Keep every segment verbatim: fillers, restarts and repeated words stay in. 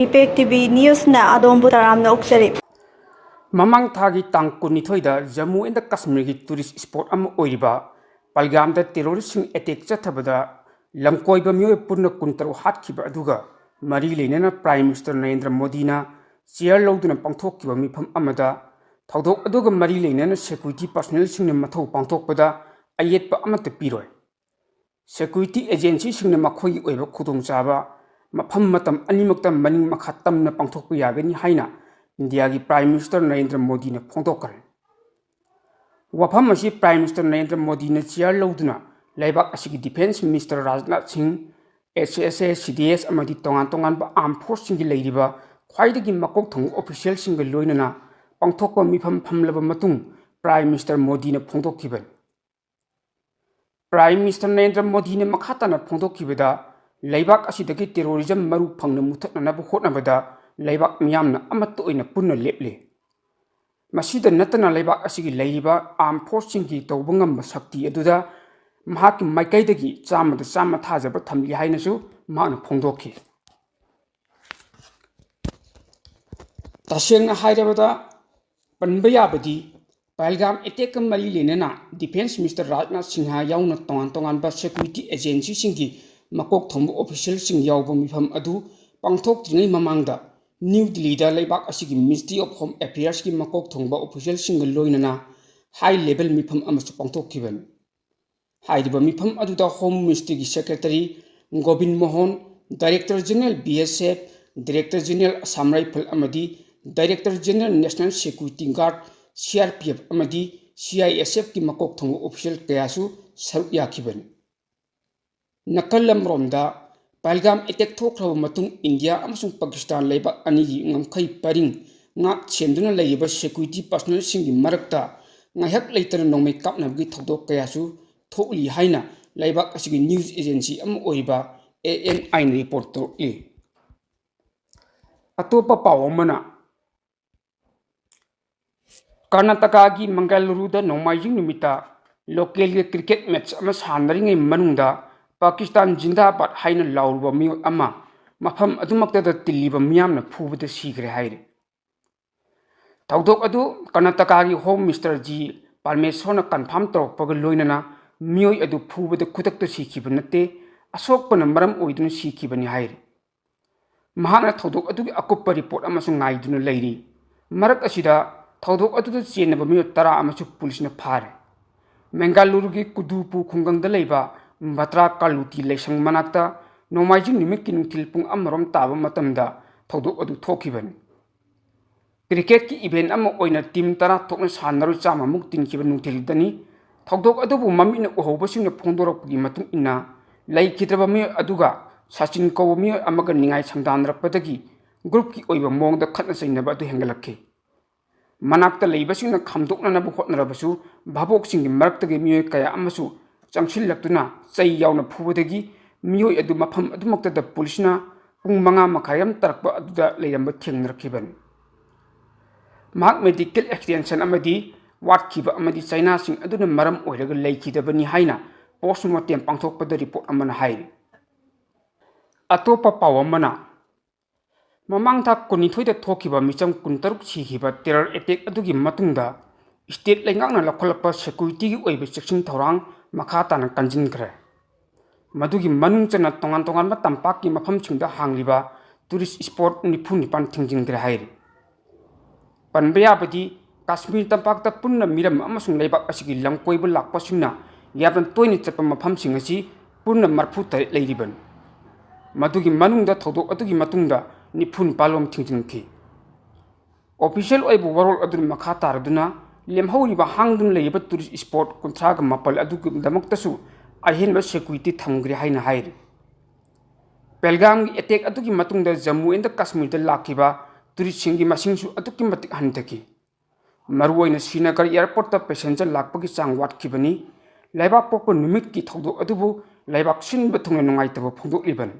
Impact T V ꯅ꯭ꯌꯨꯁꯅ ꯑꯗꯣꯝꯕꯨ ꯇꯔꯥꯝꯅ ꯑꯣꯛꯆꯔꯤ꯫ ꯃꯃꯥꯡ ꯊꯥꯒꯤ ꯇꯥꯡ ꯀꯨꯟꯅꯤꯊꯣꯏꯗ ꯖꯝꯃꯨ ꯑꯦꯟꯗ ꯀꯥꯁꯃꯤꯔꯒꯤ ꯇꯨꯔꯤꯁ ꯁ꯭ꯄꯣꯠ ꯑꯃ ꯑꯣꯏꯔꯤꯕ ꯄꯜꯒꯥꯝꯗ ꯇꯦꯔꯣꯔꯤꯁꯁꯤꯡ ꯑꯦꯇꯦꯛ ꯆꯠꯊꯕꯗ ꯂꯝꯀꯣꯏꯕ ꯃꯤꯑꯣꯏ ꯄꯨꯟꯅ ꯀꯨꯟꯇꯔꯨꯛ ꯍꯥꯠꯈꯤꯕ ꯑꯗꯨꯒ ꯃꯔꯤ ꯂꯩꯅꯅ ꯄ꯭ꯔꯥꯏꯝ ꯃꯤꯅꯤꯁꯇꯔ ꯅꯔꯦꯟꯗ꯭ꯔ ꯃꯣꯗꯤꯅ ꯆꯤꯌꯔ ꯂꯧꯗꯨꯅ ꯄꯥꯡꯊꯣꯛꯈꯤꯕ ꯃꯤꯐꯝ ꯑꯃꯗ ꯊꯧꯗꯣꯛ ꯑꯗꯨꯒ ꯃꯔꯤ ꯂꯩꯅꯅ ꯁꯦꯀ꯭ꯌꯨꯔꯤꯇꯤ ꯄꯔꯁꯣꯅꯦꯜꯁꯤꯡꯅ ꯃꯊꯧ ꯄꯥꯡꯊꯣꯛꯄꯗ ꯑꯌꯦꯠꯄ ꯑꯃꯠꯇ ꯄꯤꯔꯣꯏ꯫ ꯁꯦꯀ꯭ꯌꯨꯔꯤꯇꯤ ꯑꯦꯖꯦꯟꯁꯤꯁꯤꯡꯅ ꯃꯈꯣꯏꯒꯤ ꯑꯣꯏꯕ ꯈꯨꯗꯣꯡꯆꯥꯕ ꯃꯐꯝ ꯃꯇꯝ ꯑꯅꯤꯃꯛꯇ ꯃꯅꯤꯡ ꯃꯈꯥ ꯇꯝꯅ ꯄꯥꯡꯊꯣꯛꯄ ꯌꯥꯒꯅꯤ ꯍꯥꯏꯅ ꯏꯟꯗꯤꯌꯥꯒꯤ ꯄ꯭ꯔꯥꯏꯝ ꯃꯤꯅꯤꯁꯇꯔ ꯅꯔꯦꯟꯗ꯭ꯔ ꯃꯣꯗꯤꯅ ꯐꯣꯡꯗꯣꯛꯈ꯭ꯔꯦ꯫ ꯋꯥꯐꯝ ꯑꯁꯤ ꯄ꯭ꯔꯥꯏꯝ ꯃꯤꯅꯤꯁꯇꯔ ꯅꯔꯦꯟꯗ꯭ꯔ ꯃꯣꯗꯤꯅ ꯆꯤꯌꯔ ꯂꯧꯗꯨꯅ ꯂꯩꯕꯥꯛ ꯑꯁꯤꯒꯤ ꯗꯤꯐꯦꯟꯁ ꯃꯤꯅꯤꯁꯇꯔ ꯔꯥꯖꯅꯥꯊ ꯁꯤꯡ, ꯑꯦꯁ ꯑꯦꯁ ꯑꯦ, ꯁꯤ ꯗꯤ ꯑꯦꯁ ꯑꯃꯗꯤ ꯇꯣꯉꯥꯟ ꯇꯣꯉꯥꯟꯕ ꯑꯥꯔꯝ ꯐꯣꯔꯁꯁꯤꯡꯒꯤ ꯂꯩꯔꯤꯕ ꯈ꯭ꯋꯥꯏꯗꯒꯤ ꯃꯀꯣꯛ ꯊꯣꯡꯕ ꯑꯣꯐꯤꯁꯤꯌꯦꯜꯁꯤꯡꯒ ꯂꯣꯏꯅꯅ ꯄꯥꯡꯊꯣꯛꯄ ꯃꯤꯐꯝ ꯐꯝꯂꯕ ꯃꯇꯨꯡ ꯄ꯭ꯔꯥꯏꯝ ꯃꯤꯅꯤꯁꯇꯔ ꯃꯣꯗꯤꯅ ꯐꯣꯡꯗꯣꯛꯈꯤꯕꯅꯤ꯫ ꯄ꯭ꯔꯥꯏꯝ ꯃꯤꯅꯤꯁꯇꯔ ꯅꯔꯦꯟꯗ꯭ꯔ ꯃꯣꯗꯤꯅ ꯃꯈꯥ ꯇꯥꯅ ꯐꯣꯡꯗꯣꯛꯈꯤꯕꯗ, ꯂꯩꯕꯥꯛ ꯑꯁꯤꯗꯒꯤ ꯇꯦꯔꯣꯔꯤꯖꯝ ꯃꯔꯨ ꯐꯪꯅ ꯃꯨꯊꯠꯅꯅꯕ ꯍꯣꯠꯅꯕꯗ ꯂꯩꯕꯥꯛ ꯃꯤꯌꯥꯝꯅ ꯑꯃꯠꯇ ꯑꯣꯏꯅ ꯄꯨꯟꯅ ꯂꯦꯞꯂꯤ꯫ ꯃꯁꯤꯗ ꯅꯠꯇꯅ ꯂꯩꯕꯥꯛ ꯑꯁꯤꯒꯤ ꯂꯩꯔꯤꯕ ꯑꯥꯔꯝ ꯐꯣꯔꯁꯁꯤꯡꯒꯤ ꯇꯧꯕ ꯉꯝꯕ ꯁꯛꯇꯤ ꯑꯗꯨꯗ ꯃꯍꯥꯛꯀꯤ ꯃꯥꯏꯀꯩꯗꯒꯤ ꯆꯥꯝꯃꯗ ꯆꯥꯝꯃ ꯊꯥꯖꯕ ꯊꯝꯂꯤ ꯍꯥꯏꯅꯁꯨ ꯃꯍꯥꯛꯅ ꯐꯣꯡꯗꯣꯛꯈꯤ꯫ ꯇꯁꯦꯡꯅ ꯍꯥꯏꯔꯕꯗ, ꯄꯟꯕ ꯌꯥꯕꯗꯤ, ꯄꯍꯜꯒꯥꯝ ꯑꯦꯇꯦꯛꯀ ꯃꯔꯤ ꯂꯩꯅꯅ ꯗꯤꯐꯦꯟꯁ ꯃꯤꯅꯤꯁꯇꯔ ꯔꯥꯖꯅꯥꯊ ꯁꯤꯡꯍ ꯌꯥꯎꯅ ꯇꯣꯉꯥꯟ ꯇꯣꯉꯥꯟꯕ ꯁꯦꯀ꯭ꯌꯨꯔꯤꯇꯤ ꯑꯦꯖꯦꯟꯁꯤꯁꯤꯡꯒꯤ ꯃꯀꯣꯛ ꯊꯣꯡꯕ ꯑꯣꯐꯤꯁꯤꯌꯦꯜꯁꯤꯡ ꯌꯥꯎꯕ ꯃꯤꯐꯝ ꯑꯗꯨ ꯄꯥꯡꯊꯣꯛꯇ꯭ꯔꯤꯉꯩ ꯃꯃꯥꯡꯗ ꯅ꯭ꯌꯨ ꯗꯤꯜꯂꯤꯗ ꯂꯩꯕꯥꯛ ꯑꯁꯤꯒꯤ ꯃꯤꯅꯤꯁꯇ꯭ꯔꯤ ꯑꯣꯐ ꯍꯣꯝ ꯑꯦꯐꯤꯌꯔꯁꯀꯤ ꯃꯀꯣꯛ ꯊꯣꯡꯕ ꯑꯣꯐꯤꯁꯤꯌꯦꯜꯁꯤꯡꯒ ꯂꯣꯏꯅꯅ ꯍꯥꯏ ꯂꯦꯚꯦꯜ ꯃꯤꯐꯝ ꯑꯃꯁꯨ ꯄꯥꯡꯊꯣꯛꯈꯤꯕꯅꯤ꯫ ꯍꯥꯏꯔꯤꯕ ꯃꯤꯐꯝ ꯑꯗꯨꯗ ꯍꯣꯝ ꯃꯤꯅꯤꯁꯇ꯭ꯔꯤꯒꯤ secretary Gobin Mohan, director general B S F, director general Assam rifle ꯑꯃꯗꯤ director general national security guard, C R P F ꯑꯃꯗꯤ ꯁꯤ ꯑꯥꯏ ꯑꯦꯁ ꯑꯦꯐꯀꯤ ꯃꯀꯣꯛ ꯊꯣꯡꯕ ꯑꯣꯐꯤꯁꯤꯌꯦꯜ ꯀꯌꯥꯁꯨ ꯁꯔꯨꯛ ꯌꯥꯈꯤꯕꯅꯤ꯫ ꯅꯥꯀꯜ ꯑꯃꯔꯣꯝꯗ, ꯄꯍꯜꯒꯥꯝ ꯑꯦꯇꯦꯛ ꯊꯣꯛꯈ꯭ꯔꯕ ꯃꯇꯨꯡ ꯏꯟꯗꯤꯌꯥ ꯑꯃꯁꯨꯡ ꯄꯥꯀꯤꯁꯇꯥꯟ ꯂꯩꯕꯥꯛ ꯑꯅꯤꯒꯤ ꯉꯝꯈꯩ ꯄꯔꯤꯡ ꯉꯥꯛ ꯁꯦꯟꯗꯨꯅ ꯂꯩꯔꯤꯕ ꯁꯦꯀ꯭ꯌꯨꯔꯤꯇꯤ ꯄꯔꯁꯣꯅꯦꯜꯁꯤꯡꯒꯤ ꯃꯔꯛꯇ ꯉꯥꯏꯍꯥꯛ ꯂꯩꯇꯅ ꯅꯣꯡꯃꯩ ꯀꯥꯞꯅꯕꯒꯤ ꯊꯧꯗꯣꯛ ꯀꯌꯥꯁꯨ ꯊꯣꯛꯂꯤ ꯍꯥꯏꯅ ꯂꯩꯕꯥꯛ ꯑꯁꯤꯒꯤ ꯅ꯭ꯌꯨꯁ ꯑꯦꯖꯦꯟꯁꯤ ꯑꯃ ꯑꯣꯏꯔꯤꯕ ꯑꯦ ꯑꯦꯟ ꯑꯥꯏꯅ ꯔꯤꯄꯣꯔꯠ ꯇꯧꯔꯛꯂꯤ꯫ ꯑꯇꯣꯞꯄ ꯄꯥꯎ ꯑꯃꯅ, ꯀꯔꯅꯥꯇꯀꯥꯒꯤ ꯃꯪꯒꯂꯨꯔꯨꯗ ꯅꯣꯡꯃꯥꯏꯖꯤꯡ ꯅꯨꯃꯤꯠꯇ ꯂꯣꯀꯦꯜꯒꯤ ꯀ꯭ꯔꯤꯀꯦꯠ ꯃꯦꯠꯆ ꯑꯃ ꯁꯥꯟꯅꯔꯤꯉꯩ ꯃꯅꯨꯡꯗ ꯄꯥꯀꯤꯁꯇꯥꯟ ꯖꯤꯟꯗꯥꯕꯥꯗ ꯍꯥꯏꯅ ꯂꯥꯎꯔꯨꯕ ꯃꯤꯑꯣꯏ ꯑꯃ ꯃꯐꯝ ꯑꯗꯨꯃꯛꯇꯗ ꯇꯤꯜꯂꯤꯕ ꯃꯤꯌꯥꯝꯅ ꯐꯨꯕꯗ ꯁꯤꯈ꯭ꯔꯦ ꯍꯥꯏꯔꯤ꯫ ꯊꯧꯗꯣꯛ ꯑꯗꯨ ꯀꯔꯅꯥꯇꯀꯥꯒꯤ ꯍꯣꯝ ꯃꯤꯅꯤꯁꯇꯔ ꯖꯤ ꯄꯔꯃꯦꯁꯣꯔꯅ ꯀꯟꯐꯥꯝ ꯇꯧꯔꯛꯄꯒ ꯂꯣꯏꯅꯅ ꯃꯤꯑꯣꯏ ꯑꯗꯨ ꯐꯨꯕꯗ ꯈꯨꯗꯛꯇ ꯁꯤꯈꯤꯕ ꯅꯠꯇꯦ, ꯑꯁꯣꯛꯄꯅ ꯃꯔꯝ ꯑꯣꯏꯗꯨꯅ ꯁꯤꯈꯤꯕꯅꯤ ꯍꯥꯏꯔꯤ꯫ ꯃꯍꯥꯛꯅ ꯊꯧꯗꯣꯛ ꯑꯗꯨꯒꯤ ꯑꯀꯨꯞꯄ ꯔꯤꯄꯣꯔꯠ ꯑꯃꯁꯨ ꯉꯥꯏꯗꯨꯅ ꯂꯩꯔꯤ꯫ ꯃꯔꯛ ꯑꯁꯤꯗ ꯊꯧꯗꯣꯛ ꯑꯗꯨꯗ ꯆꯦꯟꯅꯕ ꯃꯤꯑꯣꯏ ꯇꯔꯥ ꯑꯃꯁꯨ ꯄꯨꯂꯤꯁꯅ ꯐꯥꯔꯦ꯫ ꯃꯦꯡꯒꯥꯂꯨꯔꯨꯒꯤ ꯀꯨꯗꯨꯄꯨ ꯈꯨꯡꯒꯪꯗ ꯂꯩꯕ ꯚꯇ꯭ꯔꯥ ꯀꯥꯂꯨꯇꯤ ꯂꯥꯏꯁꯪ ꯃꯅꯥꯛꯇ ꯅꯣꯡꯃꯥꯏꯖꯤꯡ ꯅꯨꯃꯤꯠꯀꯤ ꯅꯨꯡꯊꯤꯜ ꯄꯨꯡ ꯑꯃꯔꯣꯝ ꯇꯥꯕ ꯃꯇꯝꯗ ꯊꯧꯗꯣꯛ ꯑꯗꯨ ꯊꯣꯛꯈꯤꯕꯅꯤ꯫ ꯀ꯭ꯔꯤꯀꯦꯠꯀꯤ ꯏꯚꯦꯟ ꯑꯃ ꯑꯣꯏꯅ ꯇꯤꯝ ꯇꯔꯥ ꯊꯣꯛꯅ ꯁꯥꯟꯅꯔꯣꯏ ꯆꯥꯝꯃꯃꯨꯛ ꯇꯤꯟꯈꯤꯕ ꯅꯨꯡꯊꯤꯜꯗꯅꯤ꯫ ꯊꯧꯗꯣꯛ ꯑꯗꯨꯕꯨ ꯃꯃꯤꯠꯅ ꯎꯍꯧꯕꯁꯤꯡꯅ ꯐꯣꯡꯗꯣꯔꯛꯄꯒꯤ ꯃꯇꯨꯡ ꯏꯟꯅ, ꯂꯩꯈꯤꯗ꯭ꯔꯕ ꯃꯤꯑꯣꯏ ꯑꯗꯨꯒ ꯁꯆꯤꯟ ꯀꯧꯕ ꯃꯤꯑꯣꯏ ꯑꯃꯒ ꯅꯤꯡꯉꯥꯏ ꯁꯪꯗꯥꯟꯅꯔꯛꯄꯗꯒꯤ ꯒ꯭ꯔꯨꯞꯀꯤ ꯑꯣꯏꯕ ꯃꯑꯣꯡꯗ ꯈꯠꯅ ꯆꯩꯅꯕ ꯑꯗꯨ ꯍꯦꯟꯒꯠꯂꯛꯈꯤ꯫ ꯃꯅꯥꯛꯇ ꯂꯩꯕꯁꯤꯡꯅ ꯈꯥꯝꯗꯣꯛꯅꯅꯕ ꯍꯣꯠꯅꯔꯕꯁꯨ, ꯚꯥꯕꯣꯛꯁꯤꯡꯒꯤ ꯃꯔꯛꯇꯒꯤ ꯃꯤꯑꯣꯏ ꯀꯌꯥ ꯑꯃꯁꯨ ꯆꯪꯁꯤꯜꯂꯛꯇꯨꯅ ꯆꯩ ꯌꯥꯎꯅ ꯐꯨꯕꯗꯒꯤ ꯃꯤꯑꯣꯏ ꯑꯗꯨ ꯃꯐꯝ ꯑꯗꯨꯃꯛꯇꯗ ꯄꯨꯂꯤꯁꯅ ꯄꯨꯡ ꯃꯉꯥ ꯃꯈꯥꯏ ꯑꯃ ꯇꯥꯔꯛꯄ ꯑꯗꯨꯗ ꯂꯩꯔꯝꯕ ꯊꯦꯡꯅꯔꯛꯈꯤꯕꯅꯤ꯫ ꯃꯍꯥꯛ ꯃꯦꯗꯤꯀꯦꯜ ꯑꯦꯛꯁꯇꯦꯟꯁꯟ ꯑꯃꯗꯤ ꯋꯥꯠꯈꯤꯕ ꯑꯃꯗꯤ ꯆꯩꯅꯥꯁꯤꯡ ꯑꯗꯨꯅ ꯃꯔꯝ ꯑꯣꯏꯔꯒ ꯂꯩꯈꯤꯗꯕꯅꯤ ꯍꯥꯏꯅ ꯄꯣꯁꯃꯣꯔꯇꯦꯝ ꯄꯥꯡꯊꯣꯛꯄꯗ ꯔꯤꯄꯣꯔꯠ ꯑꯃꯅ ꯍꯥꯏꯔꯤ꯫ ꯑꯇꯣꯞꯄ ꯄꯥꯎ ꯑꯃꯅ, ꯃꯃꯥꯡ ꯊꯥ ꯀꯨꯟꯅꯤꯊꯣꯏꯗ ꯊꯣꯛꯈꯤꯕ ꯃꯤꯆꯝ ꯀꯨꯟꯇꯔꯨꯛ ꯁꯤꯈꯤꯕ ꯇꯦꯔꯔ ꯑꯦꯇꯦꯛ ꯑꯗꯨꯒꯤ ꯃꯇꯨꯡꯗ ꯁ꯭ꯇꯦꯠ ꯂꯩꯉꯥꯛꯅ ꯂꯧꯈꯠꯂꯛꯄ ꯁꯦꯀ꯭ꯌꯨꯔꯤꯇꯤꯒꯤ ꯑꯣꯏꯕ ꯆꯦꯛꯁꯤꯟ ꯊꯧꯔꯥꯡ ꯃꯈꯥ ꯇꯥꯅ ꯀꯟꯁꯤꯟꯈ꯭ꯔꯦ꯫ ꯃꯗꯨꯒꯤ ꯃꯅꯨꯡ ꯆꯟꯅ ꯇꯣꯉꯥꯟ ꯇꯣꯉꯥꯟꯕ ꯇꯝꯄꯥꯛꯀꯤ ꯃꯐꯝꯁꯤꯡꯗ ꯍꯥꯡꯂꯤꯕ ꯇꯨꯔꯤꯁ ꯁ꯭ꯄꯣꯠ ꯅꯤꯐꯨ ꯅꯤꯄꯥꯟ ꯊꯤꯡꯖꯤꯟꯈ꯭ꯔꯦ ꯍꯥꯏꯔꯤ꯫ ꯄꯟꯕ ꯌꯥꯕꯗꯤ, ꯀꯥꯁꯃꯤꯔ ꯇꯝꯄꯥꯛꯇ ꯄꯨꯟꯅ ꯃꯤꯔꯝ ꯑꯃꯁꯨꯡ ꯂꯩꯕꯥꯛ ꯑꯁꯤꯒꯤ ꯂꯝꯀꯣꯏꯕ ꯂꯥꯛꯄꯁꯤꯡꯅ ꯌꯥꯝꯅ ꯇꯣꯏꯅ ꯆꯠꯄ ꯃꯐꯝꯁꯤꯡ ꯑꯁꯤ ꯄꯨꯟꯅ ꯃꯔꯤꯐꯨ ꯇꯔꯦꯠ ꯂꯩꯔꯤꯕꯅꯤ꯫ ꯃꯗꯨꯒꯤ ꯃꯅꯨꯡꯗ ꯊꯧꯗꯣꯛ ꯑꯗꯨꯒꯤ ꯃꯇꯨꯡꯗ ꯅꯤꯐꯨ ꯅꯤꯄꯥꯜ ꯔꯣꯝ ꯊꯤꯡꯖꯤꯟꯈꯤ꯫ ꯑꯣꯐꯤꯁꯤꯌꯦꯜ ꯑꯣꯏꯕ ꯋꯥꯔꯣꯜ ꯑꯗꯨꯅ ꯃꯈꯥ ꯇꯥꯔꯗꯨꯅ, ꯂꯦꯝꯍꯧꯔꯤꯕ ꯍꯥꯡꯗꯨꯅ ꯂꯩꯔꯤꯕ ꯇꯨꯔꯤꯁ ꯁ꯭ꯄꯣꯠ ꯀꯨꯟꯊ꯭ꯔꯥꯒ ꯃꯥꯄꯜ ꯑꯗꯨꯒꯤꯗꯃꯛꯇꯁꯨ ꯑꯍꯦꯟꯕ ꯁꯦꯀ꯭ꯌꯨꯔꯤꯇꯤ ꯊꯝꯈ꯭ꯔꯦ ꯍꯥꯏꯅ ꯍꯥꯏꯔꯤ꯫ ꯄꯦꯜꯒꯥꯝꯒꯤ ꯑꯦꯇꯦꯛ ꯑꯗꯨꯒꯤ ꯃꯇꯨꯡꯗ ꯖꯝꯃꯨ ꯑꯦꯟꯗ ꯀꯥꯁꯃꯤꯔꯗ ꯂꯥꯛꯈꯤꯕ ꯇꯨꯔꯤꯁꯁꯤꯡꯒꯤ ꯃꯁꯤꯡꯁꯨ ꯑꯗꯨꯛꯀꯤ ꯃꯇꯤꯛ ꯍꯟꯊꯈꯤ꯫ ꯃꯔꯨꯑꯣꯏꯅ ꯁ꯭ꯔꯤꯅꯒꯔ ꯑꯦꯌꯔꯄꯣꯔꯠꯇ ꯄꯦꯁꯦꯟꯖꯔ ꯂꯥꯛꯄꯒꯤ ꯆꯥꯡ ꯋꯥꯠꯈꯤꯕꯅꯤ꯫ ꯂꯩꯕꯥꯛꯄꯣꯛꯄ ꯅꯨꯃꯤꯠꯀꯤ ꯊꯧꯗꯣꯛ ꯑꯗꯨꯕꯨ ꯂꯩꯕꯥꯛ ꯁꯤꯟꯕ ꯊꯨꯡꯅ ꯅꯨꯡꯉꯥꯏꯇꯕ ꯐꯣꯡꯗꯣꯛꯂꯤꯕꯅꯤ꯫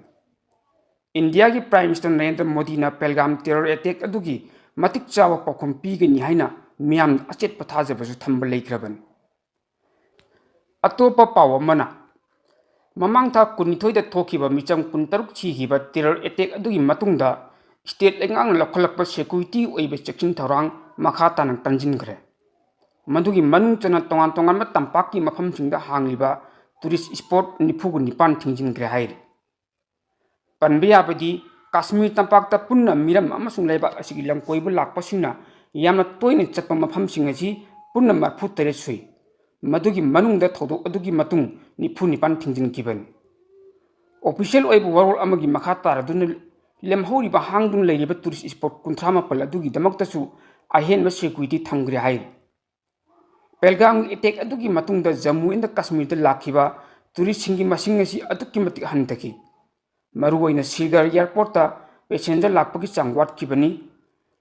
ꯏꯟꯗꯤꯌꯥꯒꯤ ꯄ꯭ꯔꯥꯏꯝ ꯃꯤꯅꯤꯁꯇꯔ ꯅꯔꯦꯟꯗ꯭ꯔ ꯃꯣꯗꯤꯅ ꯄꯦꯜꯒꯥꯝ ꯇꯦꯔꯔ ꯑꯦꯇꯦꯛ ꯑꯗꯨꯒꯤ ꯃꯇꯤꯛ ꯆꯥꯕ ꯄꯥꯎꯈꯨꯝ ꯄꯤꯒꯅꯤ ꯍꯥꯏꯅ ꯃꯤꯌꯥꯝꯅ ꯑꯆꯦꯠꯄ ꯊꯥꯖꯕꯁꯨ ꯊꯝꯕ ꯂꯩꯈ꯭ꯔꯕꯅꯤ꯫ ꯑꯇꯣꯞꯄ ꯄꯥꯎ ꯑꯃꯅ, ꯃꯃꯥꯡ ꯊꯥ ꯀꯨꯟꯅꯤꯊꯣꯏꯗ ꯊꯣꯛꯈꯤꯕ ꯃꯤꯆꯝ ꯀꯨꯟꯇꯔꯨꯛ ꯁꯤꯈꯤꯕ terror attack ꯑꯗꯨꯒꯤ ꯃꯇꯨꯡꯗ state ꯂꯩꯉꯥꯛꯅ ꯂꯧꯈꯠꯂꯛꯄ security ꯑꯣꯏꯕ ꯆꯦꯛꯁꯤꯟ ꯊꯧꯔꯥꯡ ꯃꯈꯥ ꯇꯥꯅ ꯀꯟꯁꯤꯟꯈ꯭ꯔꯦ꯫ ꯃꯗꯨꯒꯤ ꯃꯅꯨꯡ ꯆꯟꯅ ꯇꯣꯉꯥꯟ ꯇꯣꯉꯥꯟꯕ ꯇꯝꯄꯥꯛꯀꯤ ꯃꯐꯝꯁꯤꯡꯗ ꯍꯥꯡꯂꯤꯕ tourist spot ꯅꯤꯐꯨꯒ ꯅꯤꯄꯥꯟ ꯊꯤꯡꯖꯤꯟꯈ꯭ꯔꯦ ꯍꯥꯏꯔꯤ꯫ ꯄꯟꯕ ꯌꯥꯕꯗꯤ, ꯀꯥꯁꯃꯤꯔ ꯇꯝꯄꯥꯛꯇ ꯄꯨꯟꯅ ꯃꯤꯔꯝ ꯑꯃꯁꯨꯡ ꯂꯩꯕꯥꯛ ꯑꯁꯤꯒꯤ ꯂꯝꯀꯣꯏꯕ ꯂꯥꯛꯄꯁꯤꯡꯅ ꯌꯥꯝꯅ ꯇꯣꯏꯅ ꯆꯠꯄ ꯃꯐꯝꯁꯤꯡ ꯑꯁꯤ ꯄꯨꯟꯅ ꯃꯔꯤꯐꯨꯇꯔꯦꯠ ꯁꯨꯏ꯫ ꯃꯗꯨꯒꯤ ꯃꯅꯨꯡꯗ ꯊꯧꯗꯣꯛ ꯑꯗꯨꯒꯤ ꯃꯇꯨꯡ ꯅꯤꯐꯨ ꯅꯤꯄꯥꯟ ꯊꯤꯡꯖꯤꯟꯈꯤꯕꯅꯤ꯫ Official ꯑꯣꯏꯕ ꯋꯥꯔꯣꯜ ꯑꯃꯒꯤ ꯃꯈꯥ ꯇꯥꯔꯗꯨꯅ ꯂꯦꯝꯍꯧꯔꯤꯕ ꯍꯥꯡꯗꯨꯅ ꯂꯩꯔꯤꯕ tourist spot ꯀꯨꯟꯊ꯭ꯔꯥ ꯃꯥꯄꯜ ꯑꯗꯨꯒꯤꯗꯃꯛꯇꯁꯨ ꯑꯍꯦꯟꯕ security ꯊꯝꯈ꯭ꯔꯦ ꯍꯥꯏꯔꯤ꯫ ꯄꯦꯜꯒꯥꯝꯒꯤ attack ꯑꯗꯨꯒꯤ ꯃꯇꯨꯡꯗ ꯖꯝꯃꯨ ꯑꯦꯟꯗ ꯀꯥꯁꯃꯤꯔꯗ ꯂꯥꯛꯈꯤꯕ touristꯁꯤꯡꯒꯤ ꯃꯁꯤꯡ ꯑꯁꯤ ꯑꯗꯨꯛꯀꯤ ꯃꯇꯤꯛ ꯍꯟꯊꯈꯤ꯫ ꯃꯔꯨꯑꯣꯏꯅ ꯁ꯭ꯔꯤꯅꯒꯔ airportꯇ passenger ꯂꯥꯛꯄꯒꯤ ꯆꯥꯡ ꯋꯥꯠꯈꯤꯕꯅꯤ꯫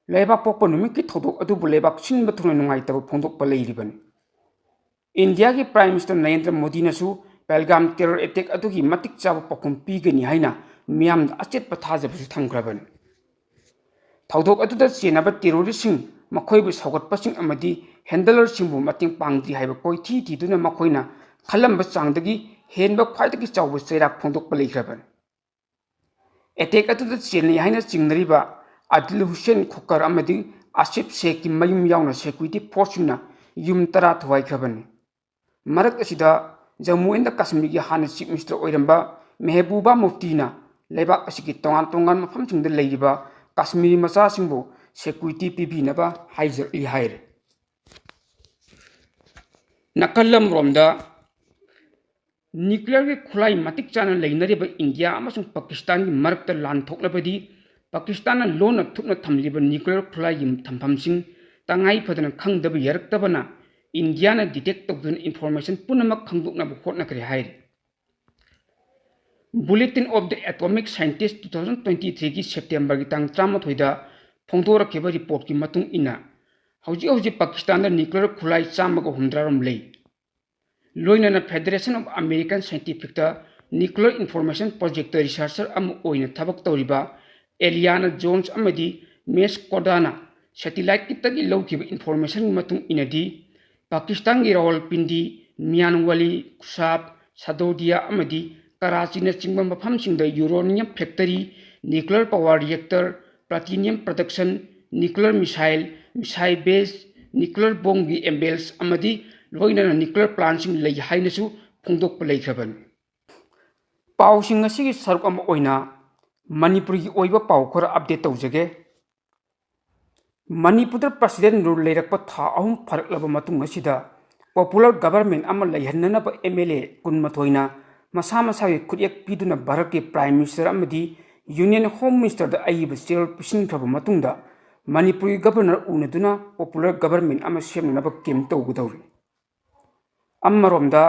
ꯂꯩꯕꯥꯛ ꯄꯣꯛꯄ ꯅꯨꯃꯤꯠꯀꯤ ꯊꯧꯗꯣꯛ ꯑꯗꯨꯕꯨ ꯂꯩꯕꯥꯛ ꯁꯤꯟꯕ ꯊꯨꯡꯅ ꯅꯨꯡꯉꯥꯏꯇꯕ ꯐꯣꯡꯗꯣꯛꯄ ꯂꯩꯔꯤꯕꯅꯤ꯫ ꯏꯟꯗꯤꯌꯥꯒꯤ Prime Minister Narendra ꯃꯣꯗꯤꯅꯁꯨ ꯄꯦꯜꯒꯥꯝ terror attack ꯑꯗꯨꯒꯤ ꯃꯇꯤꯛ ꯆꯥꯕ ꯄꯥꯎꯈꯨꯝ ꯄꯤꯒꯅꯤ ꯍꯥꯏꯅ ꯃꯤꯌꯥꯝꯗ ꯑꯆꯦꯠꯄ ꯊꯥꯖꯕꯁꯨ ꯊꯝꯈ꯭ꯔꯕꯅꯤ꯫ ꯊꯧꯗꯣꯛ ꯑꯗꯨꯗ ꯆꯦꯟꯅꯕ terroristꯁꯤꯡ, ꯃꯈꯣꯏꯕꯨ ꯁꯧꯒꯠꯄꯁꯤꯡ ꯑꯃꯗꯤ handlerꯁꯤꯡꯕꯨ ꯃꯇꯦꯡ ꯄꯥꯡꯗ꯭ꯔꯤ ꯍꯥꯏꯕ ꯀꯣꯏꯊꯤ ꯊꯤꯗꯨꯅ ꯃꯈꯣꯏꯅ ꯈꯜꯂꯝꯕ ꯆꯥꯡꯗꯒꯤ ꯍꯦꯟꯕ ꯈ꯭ꯋꯥꯏꯗꯒꯤ ꯆꯥꯎꯕ ꯆꯩꯔꯥꯛ ꯐꯣꯡꯗꯣꯛꯄ ꯂꯩꯈ꯭ꯔꯕꯅꯤ꯫ Attack ꯑꯗꯨꯗ ꯆꯦꯟꯅꯩ ꯍꯥꯏꯅ ꯆꯤꯡꯅꯔꯤꯕ ꯑꯗꯤꯜ ꯍꯨꯁꯦꯟ ꯈꯣꯀꯔ ꯑꯃꯗꯤ ꯑꯁꯤꯐ ꯁꯦꯈꯀꯤ ꯃꯌꯨꯝ ꯌꯥꯎꯅ security forceꯁꯤꯡꯅ ꯌꯨꯝ ꯇꯔꯥ ꯊꯨꯒꯥꯏꯈ꯭ꯔꯕꯅꯤ꯫ ꯃꯔꯛ ꯑꯁꯤꯗ, ꯖꯝꯃꯨ ꯑꯦꯟꯗ ꯀꯥꯁꯃꯤꯔꯒꯤ ꯍꯥꯟꯅ Chief Minister ꯑꯣꯏꯔꯝꯕ ꯃꯦꯍꯕꯨꯕꯥ ꯃꯨꯐꯇꯤꯅ ꯂꯩꯕꯥꯛ ꯑꯁꯤꯒꯤ ꯇꯣꯉꯥꯟ ꯇꯣꯉꯥꯟꯕ ꯃꯐꯝꯁꯤꯡꯗ ꯂꯩꯔꯤꯕ ꯀꯥꯁꯃꯤꯔꯤ ꯃꯆꯥꯁꯤꯡꯕꯨ security ꯄꯤꯕꯤꯅꯕ ꯍꯥꯏꯖꯔꯛꯂꯤ ꯍꯥꯏꯔꯤ꯫ ꯅꯥꯀꯜ ꯑꯃꯔꯣꯝꯗ, nuclearꯒꯤ ꯈꯨꯠꯂꯥꯏ ꯃꯇꯤꯛ ꯆꯥꯅ ꯂꯩꯅꯔꯤꯕ ꯏꯟꯗꯤꯌꯥ ꯑꯃꯁꯨꯡ ꯄꯥꯀꯤꯁꯇꯥꯟꯒꯤ ꯃꯔꯛꯇ ꯂꯥꯟ ꯊꯣꯛꯂꯕꯗꯤ, ꯄꯥꯀꯤꯁꯇꯥꯟꯅ ꯂꯣꯟꯅ ꯊꯨꯞꯅ ꯊꯝꯂꯤꯕ nuclear ꯈꯨꯠꯂꯥꯏꯒꯤ ꯊꯝꯐꯝꯁꯤꯡ ꯇꯉꯥꯏ ꯐꯗꯅ ꯈꯪꯗꯕ ꯌꯥꯔꯛꯇꯕꯅ ꯏꯟꯗꯤꯌꯥꯅ detect ꯇꯧꯗꯨꯅ information ꯄꯨꯝꯅꯃꯛ ꯈꯪꯗꯣꯛꯅꯕ ꯍꯣꯠꯅꯈ꯭ꯔꯦ ꯍꯥꯏꯔꯤ꯫ Bulletin of the Atomic Scientist two thousand twenty threeꯒꯤ Septemberꯒꯤ ꯇꯥꯡ ꯇꯔꯥꯃꯥꯊꯣꯏꯗ ꯐꯣꯡꯗꯣꯔꯛꯈꯤꯕ reportꯀꯤ ꯃꯇꯨꯡ ꯏꯟꯅ, ꯍꯧꯖꯤꯛ ꯍꯧꯖꯤꯛ ꯄꯥꯀꯤꯁꯇꯥꯟꯗ nuclear ꯈꯨꯠꯂꯥꯏ ꯆꯥꯝꯃꯒ ꯍꯨꯝꯗ꯭ꯔꯥ ꯔꯣꯝ ꯂꯩ꯫ ꯂꯣꯏꯅꯅ Federation of American Scientificꯇ nuclear information projectꯇ researcher ꯑꯃ ꯑꯣꯏꯅ ꯊꯕꯛ ꯇꯧꯔꯤꯕ ꯑꯦꯂꯤꯌꯥꯅꯥ ꯖꯣꯟꯁ ꯑꯃꯗꯤ ꯃꯦꯁ ꯀꯣꯗꯥꯅ satelliteꯀꯤꯇꯒꯤ ꯂꯧꯈꯤꯕ informationꯒꯤ ꯃꯇꯨꯡ ꯏꯟꯅꯗꯤ, ꯄꯥꯀꯤꯁꯇꯥꯟꯒꯤ ꯔꯥꯋꯜꯄꯤꯟꯗꯤ, ꯃꯤꯌꯥꯟꯋꯥꯂꯤ, ꯈꯨꯁꯥꯞ, ꯁꯗꯣꯗꯤꯌꯥ ꯑꯃꯗꯤ ꯀꯔꯥꯆꯤꯅꯆꯤꯡꯕ ꯃꯐꯝꯁꯤꯡꯗ uranium factory, nuclear power reactor, platinum production, nuclear missile, missile base, nuclear bombꯒꯤ embalmers ꯑꯃꯗꯤ ꯂꯣꯏꯅꯅ nuclear plantꯁꯤꯡ ꯂꯩ ꯍꯥꯏꯅꯁꯨ ꯐꯣꯡꯗꯣꯛꯄ ꯂꯩꯈ꯭ꯔꯕꯅꯤ꯫ ꯄꯥꯎꯁꯤꯡ ꯑꯁꯤꯒꯤ ꯁꯔꯨꯛ ꯑꯃ ꯑꯣꯏꯅ ꯃꯅꯤꯄꯨꯔꯒꯤ ꯑꯣꯏꯕ ꯄꯥꯎ ꯈꯔ update ꯇꯧꯖꯒꯦ꯫ ꯃꯅꯤꯄꯨꯔꯗ President rule ꯂꯩꯔꯛꯄ ꯊꯥ ꯑꯍꯨꯝ ꯐꯥꯔꯛꯂꯕ ꯃꯇꯨꯡ ꯑꯁꯤꯗ popular government ꯑꯃ ꯂꯩꯍꯟꯅꯅꯕ MLA ꯀꯨꯟꯃꯥꯊꯣꯏꯅ ꯃꯁꯥ ꯃꯁꯥꯒꯤ ꯈꯨꯠꯌꯦꯛ ꯄꯤꯗꯨꯅ ꯚꯥꯔꯠꯀꯤ Prime Minister ꯑꯃꯗꯤ Union Home Ministerꯗ ꯑꯏꯕ ꯆꯦꯔꯣꯜ ꯄꯤꯁꯤꯟꯈ꯭ꯔꯕ ꯃꯇꯨꯡꯗ ꯃꯅꯤꯄꯨꯔꯒꯤ Governor ꯎꯅꯗꯨꯅ popular government ꯑꯃ ꯁꯦꯝꯅꯅꯕ camp ꯇꯧꯒꯗꯧꯔꯤ꯫ ꯑꯃꯔꯣꯝꯗ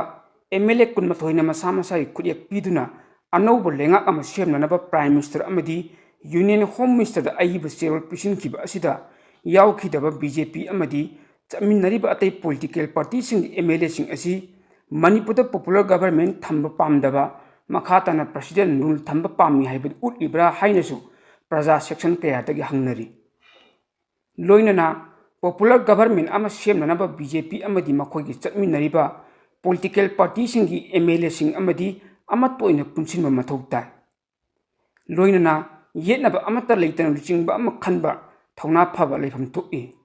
MLA ꯀꯨꯟꯃꯥꯊꯣꯏꯅ ꯃꯁꯥ ꯃꯁꯥꯒꯤ ꯈꯨꯠꯌꯦꯛ ꯄꯤꯗꯨꯅ ꯑꯅꯧꯕ ꯂꯩꯉꯥꯛ ꯑꯃ ꯁꯦꯝꯅꯅꯕ Prime Minister ꯑꯃꯗꯤ Union Home Ministerꯗ ꯑꯏꯕ ꯆꯦꯔꯣꯜ ꯄꯤꯁꯤꯟꯈꯤꯕ ꯑꯁꯤꯗ ꯌꯥꯎꯈꯤꯗꯕ BJP ꯑꯃꯗꯤ ꯆꯠꯃꯤꯟꯅꯔꯤꯕ ꯑꯇꯩ political partyꯁꯤꯡꯒꯤ MLAꯁꯤꯡ ꯑꯁꯤ ꯃꯅꯤꯄꯨꯔꯗ popular government ꯊꯝꯕ ꯄꯥꯝꯗꯕ, ꯃꯈꯥ ꯇꯥꯅ President rule ꯊꯝꯕ ꯄꯥꯝꯃꯤ ꯍꯥꯏꯕꯗꯨ ꯎꯠꯂꯤꯕ꯭ꯔꯥ ꯍꯥꯏꯅꯁꯨ ꯄ꯭ꯔꯖꯥ section ꯀꯌꯥꯗꯒꯤ ꯍꯪꯅꯔꯤ꯫ ꯂꯣꯏꯅꯅ popular government ꯑꯃ ꯁꯦꯝꯅꯅꯕ BJP ꯑꯃꯗꯤ ꯃꯈꯣꯏꯒꯤ ꯆꯠꯃꯤꯟꯅꯔꯤꯕ political partyꯁꯤꯡꯒꯤ MLAꯁꯤꯡ ꯑꯃꯗꯤ ꯑꯃꯠꯇ ꯑꯣꯏꯅ ꯄꯨꯟꯁꯤꯟꯕ ꯃꯊꯧ ꯇꯥꯏ꯫ ꯂꯣꯏꯅꯅ ꯌꯦꯠꯅꯕ ꯑꯃꯠꯇ ꯂꯩꯇꯅ ꯂꯨꯆꯤꯡꯕ ꯑꯃ ꯈꯟꯕ ꯊꯧꯅꯥ ꯐꯕ ꯂꯩꯐꯝ ꯊꯣꯛꯏ꯫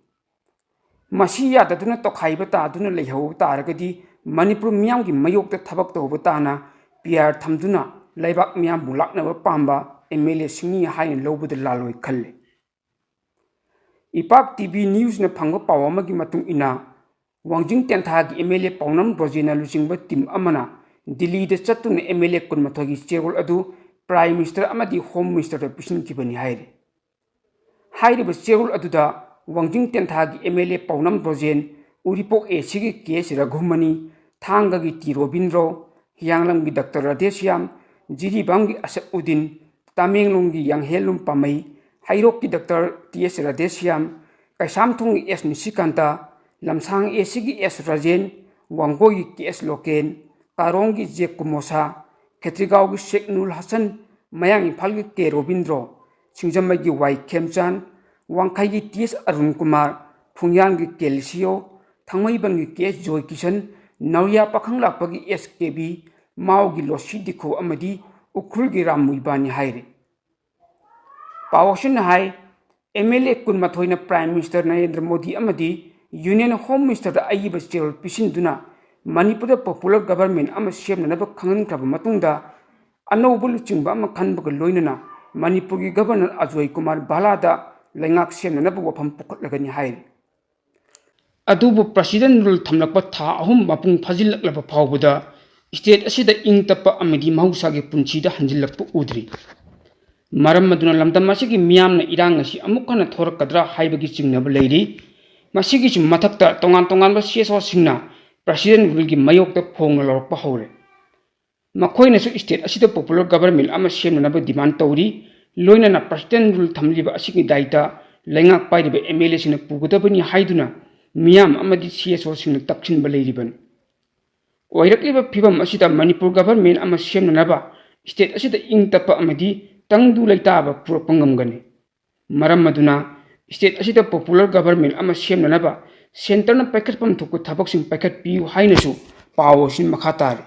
ꯃꯁꯤ ꯌꯥꯗꯗꯨꯅ ꯇꯣꯈꯥꯏꯕ ꯇꯥꯗꯨꯅ ꯂꯩꯍꯧꯕ ꯇꯥꯔꯒꯗꯤ ꯃꯅꯤꯄꯨꯔ ꯃꯤꯌꯥꯝꯒꯤ ꯃꯥꯌꯣꯛꯇ ꯊꯕꯛ ꯇꯧꯕ ꯇꯥꯅ PR ꯊꯝꯗꯨꯅ ꯂꯩꯕꯥꯛ ꯃꯤꯌꯥꯝꯕꯨ ꯂꯥꯛꯅꯕ ꯄꯥꯝꯕ MLAꯁꯤꯡꯅꯤ ꯍꯥꯏꯅ ꯂꯧꯕꯗ ꯂꯥꯜꯂꯣꯏ ꯈꯜꯂꯤ꯫ ꯏꯄꯥꯛ TV Newsꯅ ꯐꯪꯕ ꯄꯥꯎ ꯑꯃꯒꯤ ꯃꯇꯨꯡ ꯏꯟꯅ, ꯋꯥꯡꯖꯤꯡ ꯇꯦꯟꯊꯥꯒꯤ MLA ꯄꯥꯎꯅꯝ ꯕ꯭ꯔꯣꯖꯦꯟꯅ ꯂꯨꯆꯤꯡꯕ team ꯑꯃꯅ ꯗꯤꯜꯂꯤꯗ ꯆꯠꯇꯨꯅ MLA ꯀꯨꯟꯃꯥꯊꯣꯏꯒꯤ ꯆꯦꯔꯣꯜ ꯑꯗꯨ Prime Minister ꯑꯃꯗꯤ Home Ministerꯗ ꯄꯤꯁꯤꯟꯈꯤꯕꯅꯤ ꯍꯥꯏꯔꯤ꯫ ꯍꯥꯏꯔꯤꯕ ꯆꯦꯔꯣꯜ ꯑꯗꯨꯗ ꯋꯥꯡꯖꯤꯡ ꯇꯦꯟꯊꯥꯒꯤ MLA ꯄꯥꯎꯅꯝ ꯕ꯭ꯔꯣꯖꯦꯟ, ꯎꯔꯤꯄꯣꯛ ACꯒꯤ ꯀꯦ ꯑꯦꯁ ꯔꯘꯨꯃꯅꯤ, ꯊꯥꯡꯒꯒꯤ ꯇꯤ ꯔꯣꯕꯤꯟꯗ꯭ꯔꯣ, ꯍꯤꯌꯥꯡꯂꯝꯒꯤ ꯗꯥꯛꯇꯔ ꯔꯥꯙꯦꯁ꯭ꯌꯥꯝ, ꯖꯤꯔꯤꯕꯥꯝꯒꯤ ꯑꯁꯗ ꯎꯗꯤꯟ, ꯇꯃꯦꯡꯂꯣꯡꯒꯤ ꯌꯥꯡꯍꯦꯟꯂꯨꯝ ꯄꯥꯃꯩ, ꯍꯩꯔꯣꯛꯀꯤ ꯗꯥꯛꯇꯔ ꯇꯤ ꯑꯦꯁ ꯔꯥꯙꯦꯁ꯭ꯌꯥꯝ, ꯀꯩꯁꯥꯝꯊꯣꯡꯒꯤ ꯑꯦꯁ ꯅꯤꯁꯤꯀꯥꯟꯇ, ꯂꯝꯁꯥꯡ ACꯒꯤ ꯑꯦꯁ ꯔꯥꯖꯦꯟ, ꯋꯥꯡꯒꯣꯏꯒꯤ ꯀꯦ ꯑꯦꯁ ꯂꯣꯀꯦꯟ, ꯀꯥꯔꯣꯡꯒꯤ ꯖꯦ ꯀꯨꯃꯣꯁꯥ, ꯈꯦꯇ꯭ꯔꯤꯒꯥꯎꯒꯤ ꯁꯦꯛ ꯅꯨꯔ ꯍꯁꯟ, ꯃꯌꯥꯡ ꯏꯝꯐꯥꯜꯒꯤ ꯀꯦ ꯔꯣꯕꯤꯟꯗ꯭ꯔꯣ, ꯁꯤꯡꯖꯃꯩꯒꯤ ꯋꯥꯏ ꯈꯦꯝꯆꯥꯟ, ꯋꯥꯡꯈꯩꯒꯤ ꯇꯤ ꯑꯦꯁ ꯑꯔꯨꯟ ꯀꯨꯃꯥꯔ, ꯈꯣꯡꯌꯥꯟꯒꯤ ꯀꯦ ꯂꯤꯁꯤꯌꯣ, ꯊꯥꯡꯃꯩꯕꯟꯒꯤ ꯀꯦ ꯑꯦꯁ ꯖꯣꯏ ꯀꯤꯁꯟ, ꯅꯥꯎꯔꯤꯌꯥ ꯄꯥꯈꯪꯂꯥꯛꯄꯒꯤ ꯑꯦꯁ ꯀꯦ ꯕꯤ, ꯃꯥꯎꯒꯤ ꯂꯣꯁꯤ ꯗꯤꯈꯣ ꯑꯃꯗꯤ ꯎꯈ꯭ꯔꯨꯜꯒꯤ ꯔꯥꯝ ꯃꯨꯏꯕꯥꯅꯤ ꯍꯥꯏꯔꯤ꯫ ꯄꯥꯎ ꯑꯁꯤꯅ ꯍꯥꯏ, ꯑꯦꯝ ꯑꯦꯜ ꯑꯦ ꯀꯨꯟꯃꯥꯊꯣꯏꯅ Prime Minister ꯅꯔꯦꯟꯗ꯭ꯔ ꯃꯣꯗꯤ ꯑꯃꯗꯤ Union Home Minister ꯗ ꯑꯏꯕ ꯆꯦꯔꯣꯜ ꯄꯤꯁꯤꯟꯗꯨꯅ ꯃꯅꯤꯄꯨꯔꯗ popular government ꯑꯃ ꯁꯦꯝꯅꯅꯕ ꯈꯪꯍꯟꯈ꯭ꯔꯕ ꯃꯇꯨꯡꯗ, ꯑꯅꯧꯕ ꯂꯨꯆꯤꯡꯕ ꯑꯃ ꯈꯟꯕꯒ ꯂꯣꯏꯅꯅ ꯃꯅꯤꯄꯨꯔꯒꯤ Governor ꯑꯖꯣꯏ ꯀꯨꯃꯥꯔ ꯚꯥꯂꯥꯗ ꯂꯩꯉꯥꯛ ꯁꯦꯝꯅꯅꯕ ꯋꯥꯐꯝ ꯄꯨꯈꯠꯂꯒꯅꯤ ꯍꯥꯏꯔꯤ꯫ ꯑꯗꯨꯕꯨ President Rule ꯊꯝꯂꯛꯄ ꯊꯥ ꯑꯍꯨꯝ ꯃꯄꯨꯡ ꯐꯥꯖꯤꯜꯂꯛꯂꯕ ꯐꯥꯎꯕꯗ state ꯑꯁꯤꯗ ꯏꯪ ꯇꯞꯄ ꯑꯃꯗꯤ ꯃꯍꯧꯁꯥꯒꯤ ꯄꯨꯟꯁꯤꯗ ꯍꯟꯖꯤꯜꯂꯛꯄ ꯎꯗ꯭ꯔꯤ꯫ ꯃꯔꯝ ꯑꯗꯨꯅ ꯂꯝꯗꯝ ꯑꯁꯤꯒꯤ ꯃꯤꯌꯥꯝꯅ ꯏꯔꯥꯡ ꯑꯁꯤ ꯑꯃꯨꯛ ꯍꯟꯅ ꯊꯣꯔꯛꯀꯗ꯭ꯔꯥ ꯍꯥꯏꯕꯒꯤ ꯆꯤꯡꯅꯕ ꯂꯩꯔꯤ꯫ ꯃꯁꯤꯒꯤꯁꯨ ꯃꯊꯛꯇ ꯇꯣꯉꯥꯟ ꯇꯣꯉꯥꯟꯕ C S O ꯁꯤꯡꯅ President Rule ꯒꯤ ꯃꯥꯌꯣꯛꯇ ꯐꯣꯡꯅ ꯂꯧꯔꯛꯄ ꯍꯧꯔꯦ꯫ ꯃꯈꯣꯏꯅꯁꯨ state ꯑꯁꯤꯗ popular government ꯑꯃ ꯁꯦꯝꯅꯅꯕ demand ꯇꯧꯔꯤ꯫ ꯂꯣꯏꯅꯅ President Rule ꯊꯝꯂꯤꯕ ꯑꯁꯤꯒꯤ ꯗꯥꯏꯇ ꯂꯩꯉꯥꯛ ꯄꯥꯏꯔꯤꯕ M L A ꯁꯤꯡꯅ ꯄꯨꯒꯗꯕꯅꯤ ꯍꯥꯏꯗꯨꯅ ꯃꯤꯌꯥꯝ ꯑꯃꯗꯤ C S O ꯁꯤꯡꯅ ꯇꯛꯁꯤꯟꯕ ꯂꯩꯔꯤꯕꯅꯤ꯫ ꯑꯣꯏꯔꯛꯂꯤꯕ ꯐꯤꯕꯝ ꯑꯁꯤꯗ ꯃꯅꯤꯄꯨꯔ government ꯑꯃ ꯁꯦꯝꯅꯅꯕ state ꯑꯁꯤꯗ ꯏꯪ ꯇꯞꯄ ꯑꯃꯗꯤ ꯇꯪꯗꯨ ꯂꯩꯇꯥꯕ ꯄꯨꯔꯛꯄ ꯉꯝꯒꯅꯤ꯫ ꯃꯔꯝ ꯑꯗꯨꯅ state ꯑꯁꯤꯗ popular government ꯑꯃ ꯁꯦꯝꯅꯅꯕ centre ꯅ ꯄꯥꯏꯈꯠꯐꯝ ꯊꯣꯛꯄ ꯊꯕꯛꯁꯤꯡ ꯄꯥꯏꯈꯠꯄꯤꯌꯨ ꯍꯥꯏꯅꯁꯨ ꯄꯥꯎ ꯑꯁꯤ ꯃꯈꯥ ꯇꯥꯔꯤ꯫